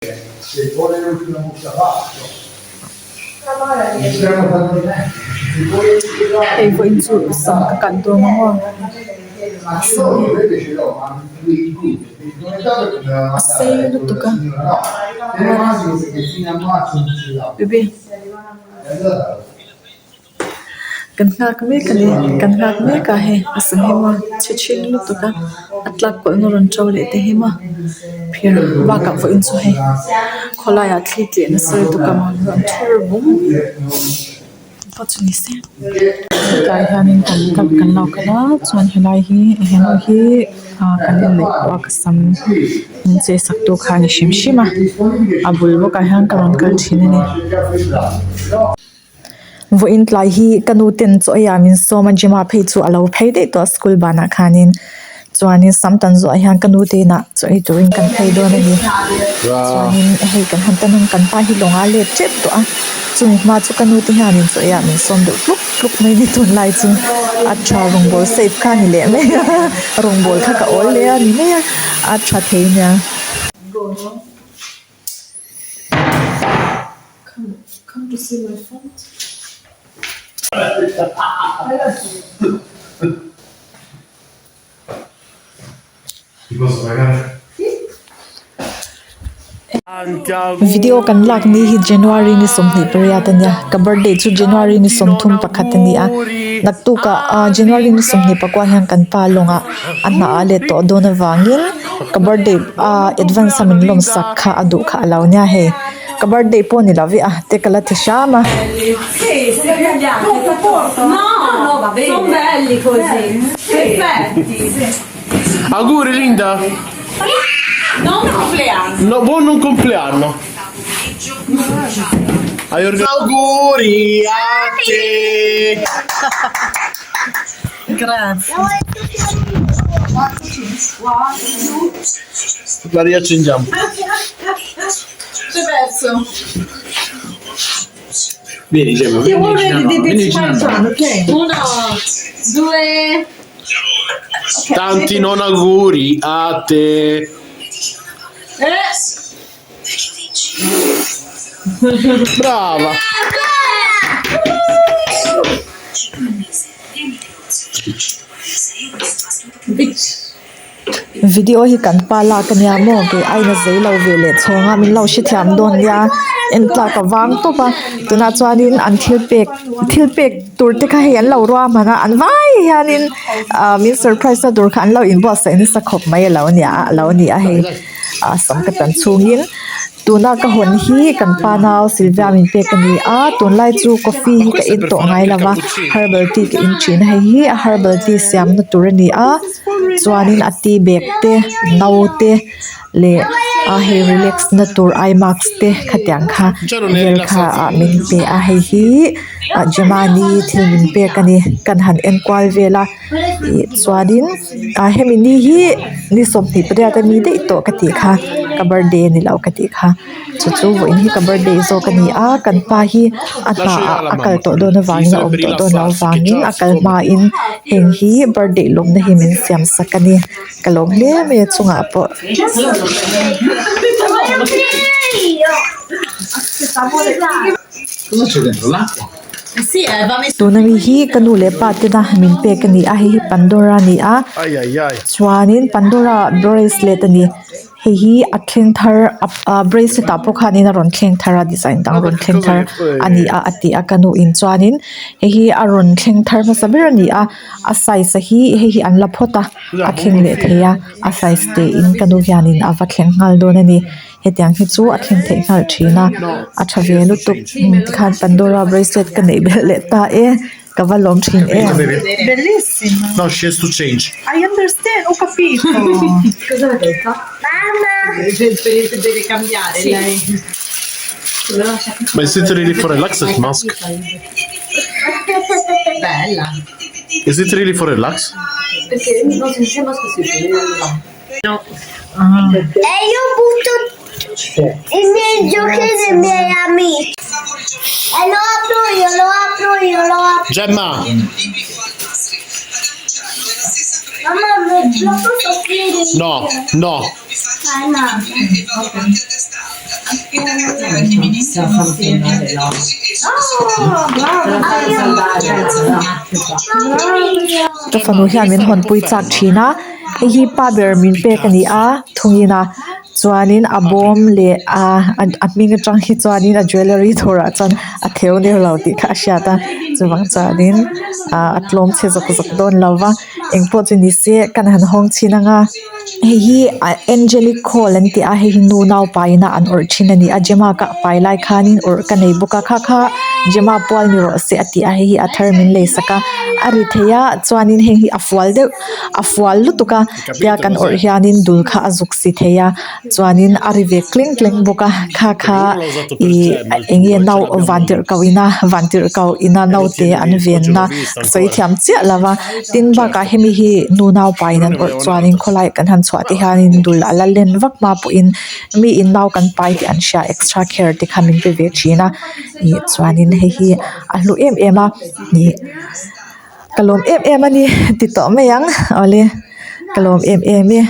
Hei vawiin chu sam ka cut dawn ang aw a sei lutuk a baby. Kan nghak mek a ni kan nghak mek a hei a sam hi maw chhe chhing lutuk a a tlak pawh in a rawn to leh te hi maw phir bakah vawiin chu hei khawlaiah thli tleh nasa lutuk a maw rawn thur bum pawh chu ni se hetah hianin kan kal kan lo kal a chuan helai hi henu hi ah kan inneih pawh a ka sam min chei sak tu kha a ni hrim hrim a a bul bawkah hian ka rawn kal thin a ni. Vawiin tlai hi ka nu ten chaw ei ah min sawm a gym ah phei chu a lo phei daih tawh a school banah khanin chuanin sam tan zawh ah hian ka nu te inah chaw ei turin kan phei dawn a ni chuanin hei kan han tan ang kan pa hi lawng a let tep tawh a chumi hma chu ka nu te hianin chaw ei ah min sawm deuh tluk tluk mai a ni tunlai chu a tha rawngbawl safe kha a ni leh mai a rawngbawl kha ka awl leh a ni mai a a tha thei nia. Come to see my phone. Video kan lak ni hi January ni 28 a nia ka birthday chu January ni 31 a ni a naktukah ah January ni 24 hian kan pa lawngah a hna a let tawh dawn avangin ka birthday ah advance a min lawm sak kha a duh kha a lo nia hei ka birthday pawh ni lo ve a te ka la ti hram a. Auguri Linda! No, buon non compleanno! Hai orga- Auguri a te! Grazie. La riaccendiamo. C'è perso. Vieni Gemma, You vieni already vicino a did noi, vieni it vicino a my noi. turn, ok? Uno, due. Tanti non auguri a te. Eh. Brava. Video hi kan pa lak ania maw kei aina zei lo ve leh chhawng a min lo hrethiam dawn nia en tlak a vang tawp a tunah chuanin an thil pek thil pek tur te kha hei an lo ruah hman a an vai hianin ah min surprise na tur kha an lo inbuatsaih nasa khawp mai a lo nia a lo ni a hei ah sam ka tan chhungin. Tuna ka hawn hi kan pa nau Sylvia min pek a ni a, tunlai chu coffee hi ka in tawh ngai lo va, herbal tea ka in thin a, hei hi a herbal tea siamna tur a ni a, chuanin a tea bag te no te leh a hei relax na tur eye mask te khatiang kha vel kha ah min pe a, hei hi ah Gemani thil min pek a ni, kan han enkual vel a ih chuanin ah hemi ni hi ni 28 ami daih tawh ka tih kha ka birthday a ni lo ka tih kha chu chu vawiin hi ka birthday zawk a ni a kan pa hi a hna ah a kal tawh dawn avangin a awm tawh dawn loh avangin a kal hmain heng hi birthday lawmna hi min siam sak a ni ka lawm hle mai a chungah pawh. Tuna mi hi ka nu leh pa tena min pek a ni a hei hi Pandora a ni a chuanin Pandora bracelet a ni hei hi a thleng thar ah bracelet ah pawh khanin a rawn thleng thar a design dang rawn thleng thar a ni a a ti a ka nu in chuanin hei hi a rawn thleng thar hmasa ber a ni a a size a hi hei hi an la phawt a a thleng leh thei a a size te in ka nu hianin a va thleng nghal dawn a ni. Hetiang hi chu a thlen theih nghal thin a a tha ve lutuk tikhan Pandora bracelet ka neih belh leh ta e ka va lawm thin em. No she has to change. I understand ho capito. Ma is it really for relax that mask? Is it really for relax? E io butto i miei giochi dei miei amici. E lo apro io, lo apro io, lo apro. Gemma! Mamma, me lo posso aprire io? No, no. Dai, mamma. Ka fanu hian min hawnpui chak thin a hei hi pa ber min pek a ni a thungin a chuanin a bawm leh a a hming atang hi chuanin a jewellery dawrah chuan a theu neu lo tih kha a hriat a chuvang chuanin ah a tlawm chhe zawk zawk dawn lo va engpawh chu ni se kan han hawng chhin ang a hei hi ah angelic khâwl an ti a hei hi nu naupai in a an awrh thin a ni a Gemma ka pai lai khanin awrh ka nei bawk a kha kha Gemma pual ni rawh se a ti a hei hi a thar min lei sak a a ri thei a chuanin heng hi a fual deuh a fual lutuk a tia kan awrh hianin dul kha a zuk si thei a chuanin a ri ve kleng kleng bawk a kha kha ihh eng nge nau vantirhkoh ina vantirhkoh ina naute an venna sawi thiam chiah lo va tin bakah hemi hi nu naupain an awrh chuanin khawlai kan han chhuah te hianin dul a la len vak hma pawhin mi in nau kan pai tih an hria extra care te kha min pe ve thin a ih chuanin hei hi a hlu em em a ih. Ka lawm em em a ni ti tawh mai ang awle ka lawm em em e.